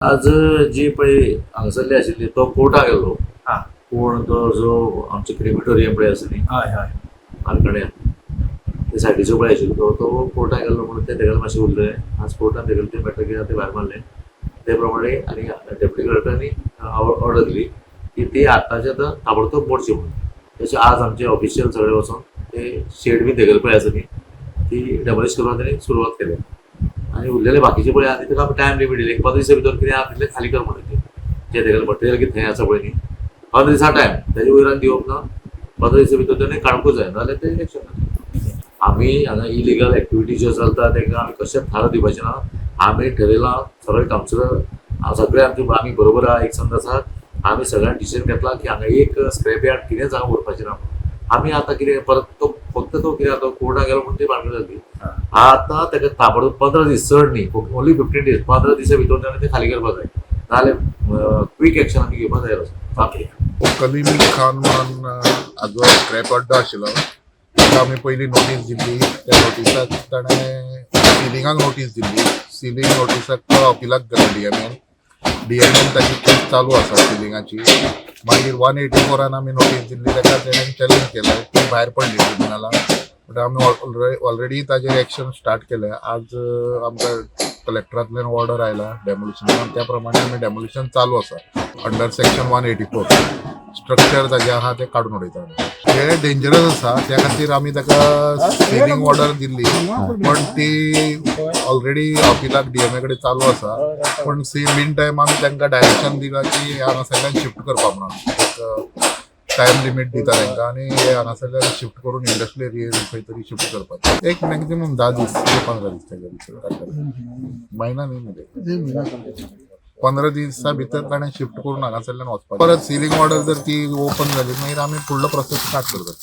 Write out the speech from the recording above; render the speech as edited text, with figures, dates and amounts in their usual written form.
आज जी पळय हांगासरली आशिल्ली तो कोर्टा गेल्लो. कोण तो जो आमचो क्रिमिटोरियम पळय आसा न्ही, हय हय मालकड्या ते सायडीचो पळय आशिल्लो तो, तो कोर्टा गेल्लो म्हणून ते तेगेले मातशें उरले. आज कोर्टान तेगेले ते मेळटकीर ते भायर मारले ते प्रमाणे आनी डेप्युटी कलेक्टरांनी ऑर्डर दिली की ती आतांच्या आतां ताबडतोब मोडची म्हणून. तशें आज आमचे ऑफिशियल सगळे वचोन ते शेड बी तेगेले पळय आसा न्ही, ती डेमोलिश करपाक तेणी सुरवात केल्या. आनी उरलेले बाकीचे पळय आहा ताका आमी टायम लिमीट दिली, एक 15 दिसा भितर कितें आहा तितलें खाली कर म्हणून. ते जे तेगेले मटेरियल कितें थंय आसा पळय न्ही, 15 दिसा टायम, तेजे वयर आनी दिवप ना. 15 दिसा भितर तेणें काडपूच जाय, नाजाल्यार ते एक्शन. आमी हांगा इलिगल एक्टिविटी ज्यो चलता तांकां आमी कशेंच थारो दिवपाचें ना. आमी ठरयलां सगळे कावन्सिलर सगळे आमचे आमी बरोबर आहा, एक संद आसा. आमी सगळ्यांनी डिसिजन घेतला की हांगा एक स्क्रॅप यार्ड कितेंच हांगा उरपाचें ना. आमी आतां कितें परत तो फक्त तो कितें जाता, कोर्टाक गेलो म्हणून ती भानगड जाली. आतां ताका ताबडतोब 15 दीस, चड न्ही, ओन्ली 15 डेज, 15 दिसा भितर ताणें तें खाली करपाक जाय, नाजाल्यार क्वीक एक्शन आमी घेवपाक तयार आसा. ओके. कलीम खान म्हणून हाजो स्क्रॅप अड्डो आशिल्लो, ताका आमी पयली नोटीस दिल्ली. त्या नोटिसाक ताणें सिलिंगाक नोटीस दिल्ली. सिलींग नोटिसाक तो अपिलाक गेलो डीएमएन. डीएमएन ताची केस चालू आसा सिलिंगाची. मागीर 184 आन आमी नोटीस दिल्ली ताका, तेणें चॅलेंज केलें, ती भायर पडली ट्रिब्युनलान. बट आमी ऑलरेडी ताजेर एक्शन स्टार्ट केलें. आज आमकां कलेक्टरांतल्यान ऑर्डर आयला डेमोलिशन, त्या प्रमाणे आमी डेमोलिशन चालू आसा. अंडर सेक्शन 184 स्ट्रक्चर ताजें आहा तें काडून उडयता आमी. हे डेंजरस आसा, त्या खातीर आमी ताका सिलिंग ऑर्डर दिल्ली, पण ती ऑलरेडी अपिलाक डीएमए कडेन चालू आसा. पण सी मीन टायम आमी तांकां डायरेक्शन दिला की हांगासरल्यान शिफ्ट करपा म्हणून. एक टायम लिमीट दिता तांकां आनी हे हांगासरल्यान शिफ्ट करून इंडस्ट्रियल एरियेन खंय तरी शिफ्ट करपाचें. एक मॅक्झिमम 10 दीस ते 15 दीस ताच्या भितर काडटले. म्हयना न्ही म्हणजे 15 दिसा भितर ताणें शिफ्ट करून हांगासरल्यान वचपाचें. परत सिलिंग ऑर्डर जर ती ओपन जाली मागीर आमी फुडलो प्रोसेस स्टार्ट करतात.